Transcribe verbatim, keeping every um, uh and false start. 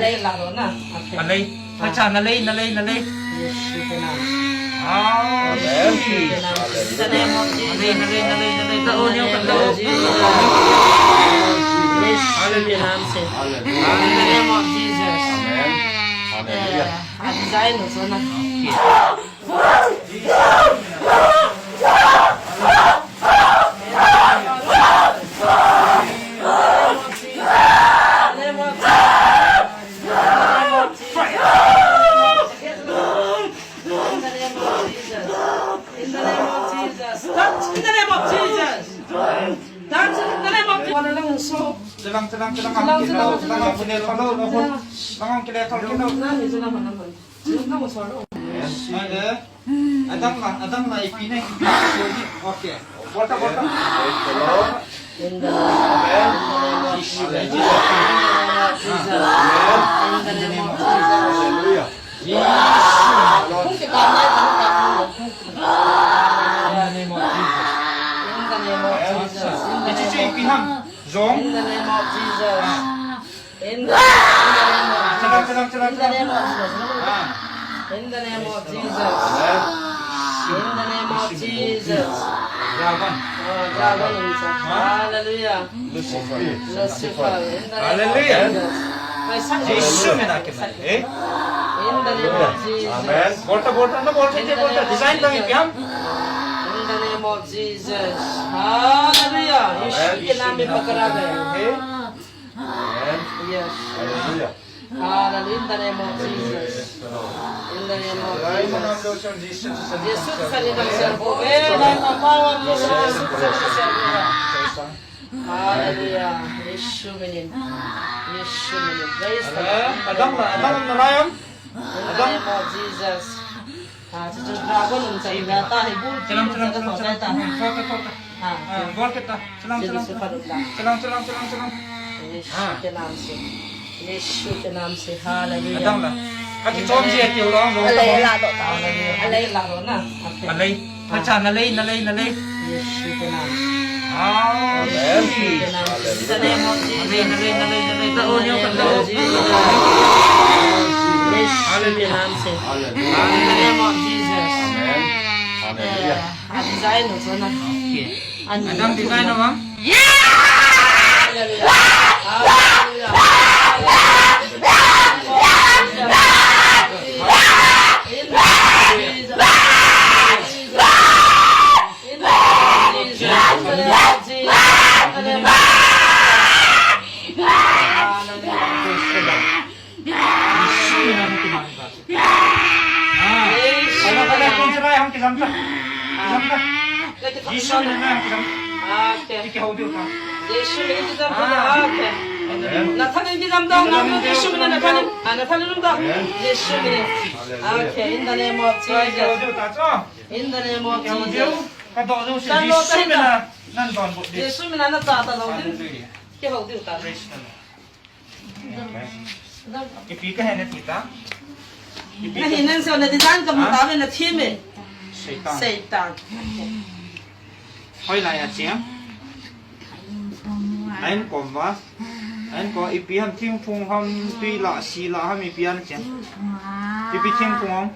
Nalei laro na. Okay. Nalei. Acha, nalei, nalei, nalei. Yeshu ke naam se. Ah, Amen. Yeshu ke naam se. In the name of Jesus. Nalei, nalei, nalei, nalei. Tao niyo ka tao. Yeshu ke naam se. Hallelujah. In the name of Jesus. Amen. Hallelujah. Ah, design ho so na. Okay. In the name of Jesus. Touch in the name of Jesus. Touch in the name of Jesus. Wala lang so. Chelang, chelang, chelang. Chelang, chelang, chelang. Chelang, chelang, chelang. Chelang, chelang, chelang. Nani, chelang, chelang, chelang. Chelang, chelang, chelang. Yes. Hadi. Adang na, adang na ipi ne. Okay. Bota, bota. Praise the Lord. In the name of Jesus. Amen. In the name of Jesus. Hallelujah. Praise the Lord. In the name of Jesus. In the name of Jesus. Ichi, ichi, ipi ham. Zong. In the name of Jesus. Ah. In the, in the name of Jesus. Chelang, chelang, chelang, chelang. In the name of Jesus. Ah. In the name of Jesus. Amen. In the name of Jesus. Dragon. Oh, dragon हुन्छ। हाँ? Hallelujah. Lucifer. Lucifer. In the name of Hallelujah. Jesus. पैसा यीशु में ना के मारे, ए? In the name of Jesus. Amen. बोलता, बोलता ना, बोलते थे, बोलता। Design तो नहीं क्या? In the name of Jesus. Hallelujah. यीशु के नाम में पकड़ा गया। ए? Amen. Yes. Hallelujah. Hallelujah. In the name of Jesus. In the name of Jesus. Jesus, in the name of Jesus. Hallelujah. यीशु में नहीं। यीशु में नहीं। Praise the Lord. Adam, Adam, Adam. In the name of Jesus. हाँ, तो जो dragon हुन्छ नि, त है, बुल चलम, चलम, चलम, चलम। हाँ। हाँ, बोल के त, चलम, चलम, चलम। चलम, चलम, चलम, चलम। यीशु के नाम से। यीशु के नाम से। हालेलुया। Adam ला। अति चोम जी है, क्यों लो, लो, लो। अले ला दो। हालेलुया। अले ला दो ना। Okay। अले। हाँ। अच्छा, नले, नले, नले। यीशु के नाम से। हाँ। यीशु के नाम से। In the name of Jesus। नले, नले, नले, नले। तो वो नहीं करता। In the name of Jesus। Hallelujah. Hallelujah. In the name of Jesus. Amen. Hallelujah. Eh, a design ho chona. Okay. Ani. Adam design ho ma? Hallelujah. Hallelujah. Hallelujah. In the name of Jesus. In the name of Jesus. In the name of Jesus. In the name of Jesus. Hallelujah. ꯌꯦꯁꯨ ꯃꯤꯡꯅ ꯅꯪ ꯀꯤꯖꯝ ꯇ꯫ ꯀꯤꯖꯝ ꯇ꯫ ꯌꯦꯁꯨ ꯃꯤꯡꯅ ꯅꯪ ꯀꯤꯖꯝ ꯇ꯫ Okay. E ꯀꯤꯍꯧꯗꯦ ꯇ꯫ ꯌꯦꯁꯨ ꯃꯤꯡꯅ ꯀꯤꯖꯝ ꯇ꯫ ꯑꯣꯀꯦ꯫ ꯅꯊꯟꯅ ꯀꯤꯖꯝ ꯇ꯫ ꯌꯦꯁꯨ ꯃꯤꯡꯅ ꯅꯊꯟꯅ꯫ ꯑ, ꯅꯊꯟꯅ ꯑꯗꯨꯝ ꯇ꯫ ꯌꯦꯁꯨ ꯃꯤꯡꯅ꯫ Okay, in the name of Jesus. ꯀꯤꯍꯧꯗꯦ ꯇ ꯆꯣ꯫ In the name of Jesus. ꯀꯤꯍꯧꯗꯦ꯫ ꯀꯗꯧ ꯑꯗꯨ ꯁꯤ ꯆꯠꯂꯣ, ꯌꯦꯁꯨ ꯆꯠꯂꯣ꯫ ꯃꯤꯡꯅ ꯅꯪ ꯗꯣꯟ ꯕꯨꯠ ꯗꯦ꯫ ꯌꯦꯁꯨ ꯃꯤꯡꯅ ꯅꯪ ꯆꯥ ꯇ ꯂꯧꯗꯦ꯫ Hallelujah. ꯀꯤꯍꯧꯗꯦ ꯇ꯫ Praise the Lord. Amen. ꯏꯄꯤ ꯀ ꯍꯦꯟꯅ ꯄꯤ ꯇ꯫ ꯏꯄꯤ ꯅꯪ ꯀ ꯍꯦꯟꯅ ꯁꯣꯟꯅ ꯗꯤꯖꯥꯏꯟ ꯀ ꯍꯥ? ꯃꯇꯥꯕ ꯅ ꯊꯤꯃꯦ꯫ ꯁꯩꯇꯥꯟ꯫ ꯁꯩꯇꯥꯟ꯫ ꯍꯣꯏ ꯂꯥꯏ ꯑꯆꯦ꯫ ꯑꯩꯅ ꯀꯣꯝꯕ꯫ ꯑꯩꯅ ꯀꯣ ꯏꯄꯤ ꯍꯝ ꯊꯤꯡ ꯊꯨꯡ ꯍꯝ ꯇꯨꯏ ꯂꯥ ꯁꯤ ꯂꯥ ꯍꯝ ꯏꯄꯤ ꯍꯝ ꯆꯦ꯫ ꯏꯄꯤ ꯊꯤꯡ ꯊꯨꯡ ꯍꯝ꯫